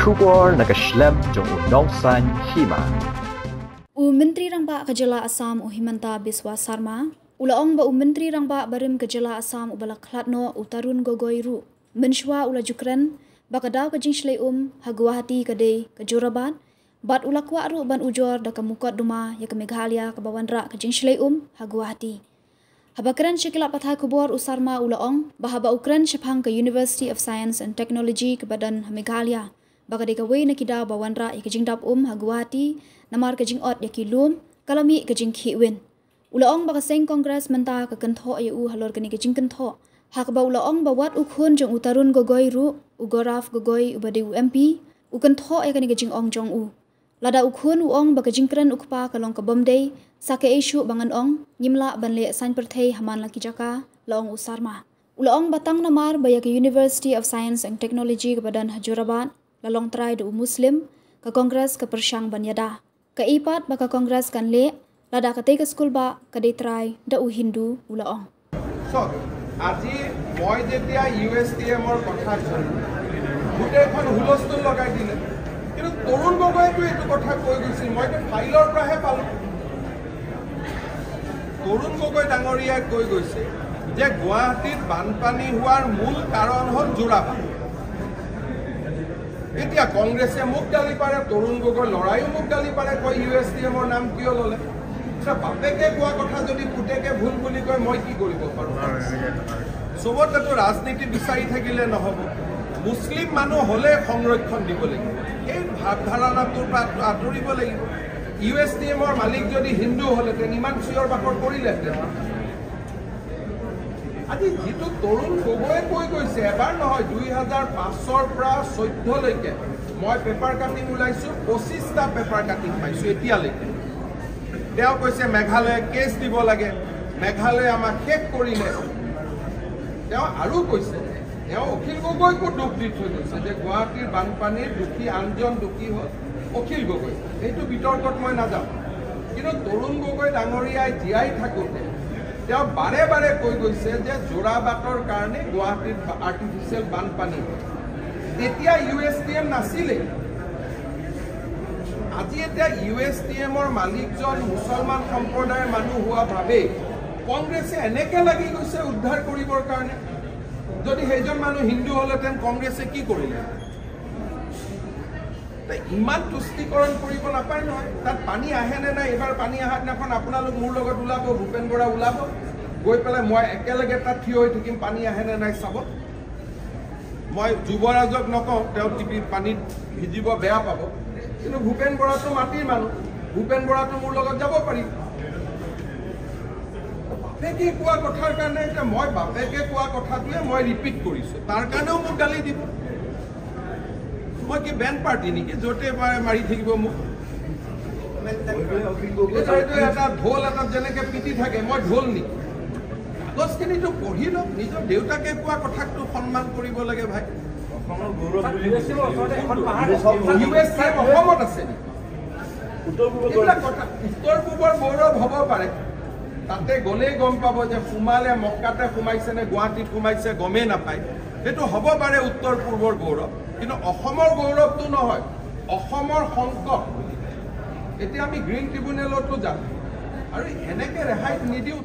Kubor na ka shlem jong u Nongsan Hima. U Menteri Rangba Kajala Assam u Himanta Biswa Sarma ulaong ba u Menteri Rangba Barim Kajala Assam u Balakhlatno u Tarun Gogoi ru Menshwa ula Jukran bakadaw ka jingshlei ha Guwahati ka dei ka Jorabat bat ulakwa ru ban ujor da ka mukot duma ya ka Meghalaya ka bawanra ka jingshlei ha Guwahati. Habakran shikila pathai kubor usarma ulaong bahaba ukran shphang ka University of Science and Technology ka badan Meghalaya bakade ka wei na kida bawanra ya ka jingdap ha Guwahati namar ka jingot ya ki lum kalami ka jingkhi win. Ulaong baka seng Congress menta ka kentho ya u halor kani ka jingkentho hakba ulaong bawat ukhun jong utarun Gogoi ru ugoraf Gogoi ubade u MP ukentho ya kani ka jingong jong u. Lada ukhun uong baka jingkran ukpa kalong ka bomdei sake isu bangan ong nyimla banle san perthei haman laki jaka laong usarma. Ulaong batang namar baya ke University of Science and Technology ke badan Hajurabat lalong trai do Muslim ka Congress ka persyang banyada. Ka ipat baka Congress kan le lada ka te ka school ba ka dei trai da u Hindu ulaong. So আজি মই যেতিয়া USTM ৰ কথা কলো গোটেইখন হুলস্থুল লগাই দিলে। কিন্তু তৰুণ গগৈয়েতো এইটো কথা কৈ গৈছিল, মইতো ফাইলৰ পৰাহে পালোঁ। তৰুণ গগৈ ডাঙৰীয়াই কৈ গৈছে যে গুৱাহাটীত বানপানী হোৱাৰ মূল কাৰণ হ'ল যোৰাবাট। এতিয়া কংগ্ৰেছে মোক গালি পাৰে, তৰুণ গগৈ ল'ৰায়ো মোক গালি পাৰে, কয় USTM ৰ নাম কিয় ল'লে। বাপেকে কোৱা কথা যদি পুতেকে ভুল বুলি কয় মই কি কৰিব পাৰোঁ? চবতেতো ৰাজনীতি বিচাৰি থাকিলে নহ'ব। মুছলিম মানুহ হ'লে সংৰক্ষণ দিব লাগিব, এই ভাৱধাৰণাটোৰ পৰা আঁতৰিব লাগিব। USTM ৰ মালিক যদি হিন্দু হ'লহেঁতেন ইমান চিঞৰ বাখৰ কৰিলেহেঁতেন। আজি যিটো তৰুণ গগৈয়ে কৈ গৈছে, এবাৰ নহয় 2005ৰ পৰা 14লৈকে মই পেপাৰ কাটিং ওলাইছোঁ, 25টা পেপাৰ কাটিং পাইছোঁ এতিয়ালৈকে। তেওঁ কৈছে মেঘালয়ে কেছ দিব লাগে, মেঘালয়ে আমাক শেষ কৰিলে। তেওঁ আৰু কৈছে, তেওঁ অখিল গগৈকো দোষ দি থৈ গৈছে যে গুৱাহাটীৰ বানপানীৰ দোষী আনজন দোষী হ'ল অখিল গগৈ। এইটো বিতৰ্কত মই নাযাওঁ। কিন্তু তৰুণ গগৈ ডাঙৰীয়াই জীয়াই থাকোঁতে তেওঁ বাৰে বাৰে কৈ গৈছে যে যোৰাবাটৰ কাৰণে গুৱাহাটীত আৰ্টিফিচিয়েল বানপানী হ'ল। তেতিয়া USTM নাছিলেই। আজি এতিয়া USTM ৰ মালিকজন মুছলমান সম্প্ৰদায়ৰ মানুহ হোৱা বাবেই কংগ্ৰেছে এনেকে লাগি গৈছে উদ্ধাৰ কৰিবৰ কাৰণে। যদি সেইজন মানুহ হিন্দু হ'লহেঁতেন কংগ্ৰেছে কি কৰিলে? ইমান তুষ্টিকৰণ কৰিব নাপায় নহয়। তাত পানী আহে নে নাই, এইবাৰ পানী অহাৰ দিনাখন আপোনালোক মোৰ লগত ওলাব, ভূপেন বৰা ওলাব, গৈ পেলাই মই একেলগে তাত থিয় হৈ থাকিম, পানী আহে নে নাই চাব। মই যুৱৰাজক নকওঁ, তেওঁ টিপি পানীত ভিজিব বেয়া পাব, কিন্তু ভূপেন বৰাটো মাটিৰ মানুহ, ভূপেন বৰাটো মোৰ লগত যাব পাৰিব। বাপেকে কোৱা কথাৰ কাৰণে এতিয়া মই বাপেকে কোৱা কথাটোৱে মই ৰিপিট কৰিছোঁ, তাৰ কাৰণেও মোক গালি দিব। মই কি বেণ্ড পাৰ্টি নেকি য'তে মাৰি থাকিব মোক? এইটো এটা ঢোল এটাত যেনেকে পিটি থাকে, মই ঢোল নেকি? কাগজখিনিতো পঢ়ি লওক, নিজৰ দেউতাকে কোৱা কথাকটো সন্মান কৰিব লাগে ভাই। USTM অসমত আছে নেকি? এইবিলাক কথা উত্তৰ পূবৰ গৌৰৱ হ'ব পাৰে, তাতে গ'লেই গম পাব যে সোমালে মক্কাতে সোমাইছে নে গুৱাহাটীত সোমাইছে গমেই নাপায়। সেইটো হ'ব পাৰে উত্তৰ পূৰ্বৰ গৌৰৱ, কিন্তু অসমৰ গৌৰৱটো নহয়, অসমৰ সংকট। এতিয়া আমি গ্ৰীণ ট্ৰিবিউনেলতো যাম আৰু এনেকে ৰেহাই নিদিওঁ।